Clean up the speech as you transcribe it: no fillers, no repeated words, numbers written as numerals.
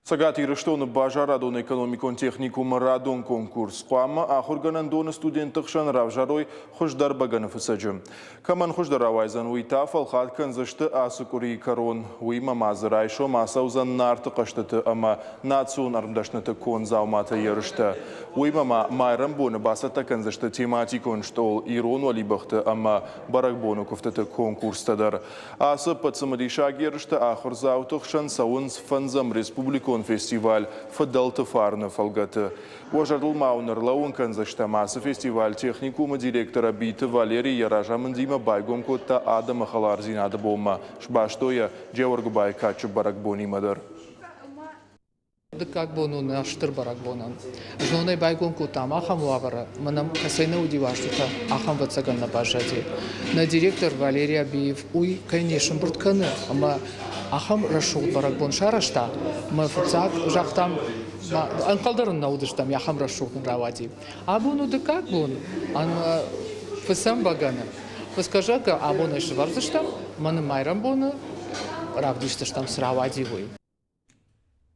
Цӕгат Ирыстоны базарадон-экономикон техникумы радон конкурс хъуамӕ ахуыргӕнӕндоны студентты хсӕн равзарой хуыздӕр бӕгӕныфыцӕджы. Кӕмӕн хуыздӕр рауайдзӕн, уый та фӕлхат кӕндзысты ацы къуырийы кӕрон. Уыимӕ ма дзы райсом ацӕудзӕн Нарты хъӕзтыты ӕмӕ национ ӕрмдӕсныты конд дзауматы ерыстӕ. Уыимӕ ма майрӕмбоны бацӕттӕ кӕндзысты тематикон стъол ирон уӕлибӕхты ӕмӕ бӕрӕгбоны куывтыты конкурстӕ дӕр. Ацы ӕппӕт цымыдисаг ерысты ахуырдзауты хсӕн цӕуынц фӕндзӕм республикон фестиваль «Фыдӕлты фарн-ы фӕлгӕты. Уӕ зӕрдыл ма уын ӕрлӕууын кӕндзыстӕм, ацы фестиваль техникумы директор Ӕбиты Валери йӕ разамындимӕ байгом кодта адӕмы хӕлардзинады бонмӕ, сбастой йӕ Джеоргуыбайы кадджын бӕрӕгбонимӕ дӕр. Дыккаг бон у нӕ стыр бӕрӕгбонӕн. Знонӕй байгом кодтам ахӕм уавӕры, ӕмӕ нӕм кӕцӕй нӕ уыди уазджытӕ, ахӕм ӕвӕццӕгӕн нӕ баззади. Нӕ директор Валерий Абиев уый кӕй не сӕмбырд кӕны ӕмӕ ахӕм рӕсугъд бӕрӕгбон сарӕзта, ӕмӕ фыццаг загътам, ӕнхъӕл дӕр ын нӕ уыдыстӕм, ахӕм рӕсугъд ын рауади. Абон у дыккаг бон, ӕмӕ фыцӕм бӕгӕны. Фыцгӕ, зӕгъгӕ, абон ӕй сӕвӕрдзыстӕм, мӕ нын майрӕмбоны равдисдзыстӕм, цы рауади, уый.